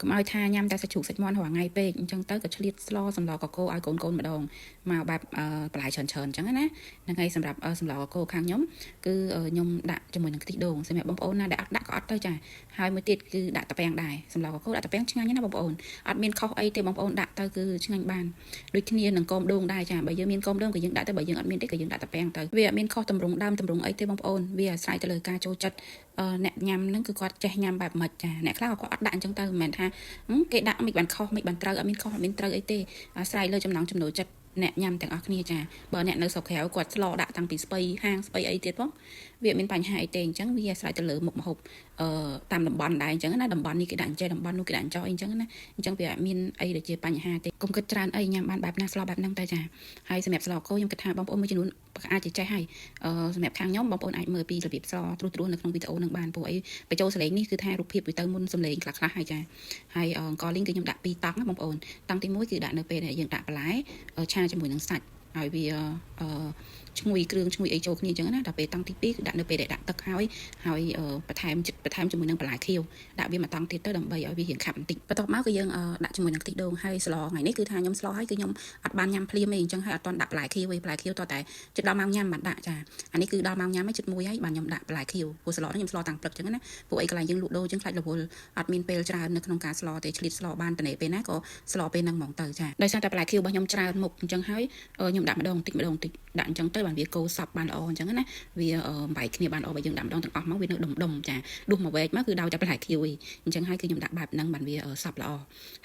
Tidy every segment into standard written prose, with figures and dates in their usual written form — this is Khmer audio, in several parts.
កុំឲ្យថាញ៉ាំតែសាច់ជ្រូកសាច់មាន់រាល់ថ្ងៃពេកអញ្ចឹងទៅក៏ឆ្លៀតស្លសម្លកកូរឲ្យកូនកូនម្ដងមកបែបបន្លែច្រើនច្រើនអញ្ចឹងណាហ្នឹងហើយសម្រាប់សម្លកកូរខាងខ្ញុំគឺខ្ញុំដាក់ជាមួយនឹងខ្ទិះដូងសម្រាប់បងប្អូនណាដែលអត់ដាក់ក៏អត់ទៅចាហើយមួយទៀតគឺដាក់តាពាំងដែរសម្លកកូរដាក់តាពាំងឆ្ងាញ់ណាស់បងប្អូនអត់មានខុសអីទេបងប្អូនដាក់ទៅគឺឆ្ងាញ់បានដូចគ្នានឹងគោមដូងដែរចាបើយើងមានកោមដូងក៏យើងដាក់ទៅបើយើងអត់មានទេក៏យើងដាក់តាពាំងទៅវាអត់មានខុសតម្រងដើមតម្រងអីទេបងប្អូនវាអាស្រ័យទៅលើការចូលចិត្តអ្នកញ៉ាំហ្នឹងគឺគាត់ចេះញ៉ាំបែបម៉េចចាអ្នកខ្លះក៏គាត់អត់ដាក់អញ្ចឹងទៅមិនមែនថាគេដាក់មិនបានខុសមិនបានត្រូវអត់មានខុសអត់មានត្រូវអីទេអាស្រ័យលើចំណង់ចំណូលចិត្តអ្នកញ៉ាំទាំងអស់គ្នាចាបើអ្នកនៅស្រុកក្រៅគាត់ស្លដាក់តាំងពីស្ពៃហាងស្ពៃអីទៀតផងវាអត់មានបញ្ហាអីទេអញ្ចឹងវាអាស្រ័យទៅលើមុខម្ហូបតាមតំបន់ដែរអញ្ចឹងណាតំបន់នេះគេដាក់អញ្ចេះតំបន់នោះគេដាក់អញ្ចោះអីអញ្ចឹងណាអញ្ចឹងវាអត់មានអីដែលជាបញ្ហាទេកុំគិតច្រើនអីញ៉ាំបានបែបណាស្លបែបហ្នឹងទៅចាហើយសម្រាប់ស្លកូខ្ញុំគិតថាបងប្អូនមួយចំនួនអាចจะចេះហើយសម្រាប់ខាងខ្ញុំបងប្អូនអាចមើលពីរបៀបស្លត្រួសត្រាសនៅក្នុងវីដេអូនឹងបានព្រោះអីបញ្ចូលសលេងនេះគឺថារូបភាពវាទៅមុនសំឡេងខ្លះខ្លះហើយចាហើយអង្ករលីងគឺខ្ញុំដាក់2តង់ណាបងប្អូនតង់ទី1គឺដាក់នៅពេលដែលយើងដាក់បន្លែឆាជាមួយនឹងសាច់ឲ្យវាអឺឈ្ងុយគ្រឿងឈ្ងុយអីចូលគ្នាអញ្ចឹងណាដល់ពេលតង់ទី2គឺដាក់នៅពេលដែលដាក់ទឹកហើយហើយបន្ថែមចិត្តបន្ថែមជាមួយនឹងបន្លែខៀវដាក់វាមួយតង់ទៀតទៅដើម្បីឲ្យវារៀងខាប់បន្តិចបន្ទាប់មកគឺយើងដាក់ជាមួយនឹងខ្ទិះដូងហើយស្លថ្ងៃនេះគឺថាខ្ញុំស្លហើយគឺខ្ញុំអត់បានញ៉ាំភ្លាមទេអញ្ចឹងហើយអត់ទាន់ដាក់បន្លែខៀវទេបន្លែខៀវតតែជិតដល់ម៉ោងញ៉ាំបានដាក់ចាអានេះគឺដល់ម៉ោងញ៉ាំហើយជិតមួយហើយបានខ្ញុំដាក់បន្លែខៀវព្រោះស្លនេះខ្ញុំស្លតាំងព្រឹកអញ្ចឹងណាពួកអីកន្លែងយើងលក់ដូរអញ្ចឹងខ្លាចរវល់អត់មានពេលច្រើននៅក្នុងការស្លទេឆ្លៀតស្លបានតនេពេលណាក៏ស្លពេលហ្នឹងហ្មងទៅចាដោយសារតែបន្លែខៀវរបស់ខ្ញុំច្រើនមុខអញ្ចឹងហើយខ្ញុំដាក់ម្ដងតិចម្ដងតិចដាក់អញ្ចឹងទៅបានវាកូរសប់បានល្អអញ្ចឹងណាវាបំបែកគ្នាបានល្អបើយើងដាក់ម្ដងទាំងអស់មកវានៅដុំដុំចាដួសមកវែកមកគឺដោយតែបន្លែខៀវឯងអញ្ចឹងហើយគឺខ្ញុំដាក់បែបហ្នឹងបានវាសប់ល្អ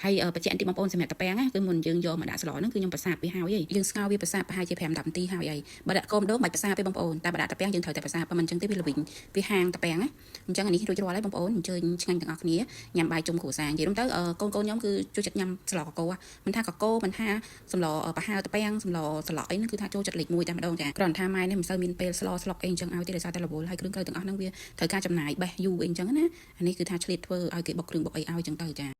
ហើយបញ្ជាក់បន្តិចបងប្អូនសម្រាប់តាពាំងណាគឺមុនយើងយកមកដាក់ស្លហ្នឹងគឺខ្ញុំប្រសាបវាហើយយើងស្ងោរវាប្រសាបប្រហែលជា5 10នាទីហើយហើយបើដាក់គោមដូងមិនប្រសាបទេបងប្អូនតែបើដាក់តាពាំងយើងត្រូវតែប្រសាបបើមិនអញ្ចឹងទេវាល្វីងវាហាងតាពាំងណាអញ្ចឹងអានេះរួចរាល់ហើយបងប្អូនអញ្ជើញឆ្ងាញ់ទាំងអស់គ្នាញ៉ាំបាយជុំគ្រួសារនិយាយរួមទៅកូនកូនខ្ញុំគឺចូលចិត្តញ៉ាំស្លកកូមិនថាកកូមិនថាសម្លប្រហើតាពាំងសម្លស្លអីហ្នឹងគឺថាចូលចិត្តលេខ1តែម្ដងចាគ្រាន់តែថាម៉ែនេះមិនសូវមានពេលស្លស្លុកអីអញ្ចឹងឲ្យទេដោយសារតែរវល់ហើយគ្រឿងក្រៅទាំងអស់ហ្នឹងវាត្រូវការចំណាយបេះយូរអីអញ្ចឹងណាអានេះគឺថាឆ្លៀតធ្វើឲ្យគេបុកគ្រឿងបុកអីឲ្យអញ្ចឹងទៅចា។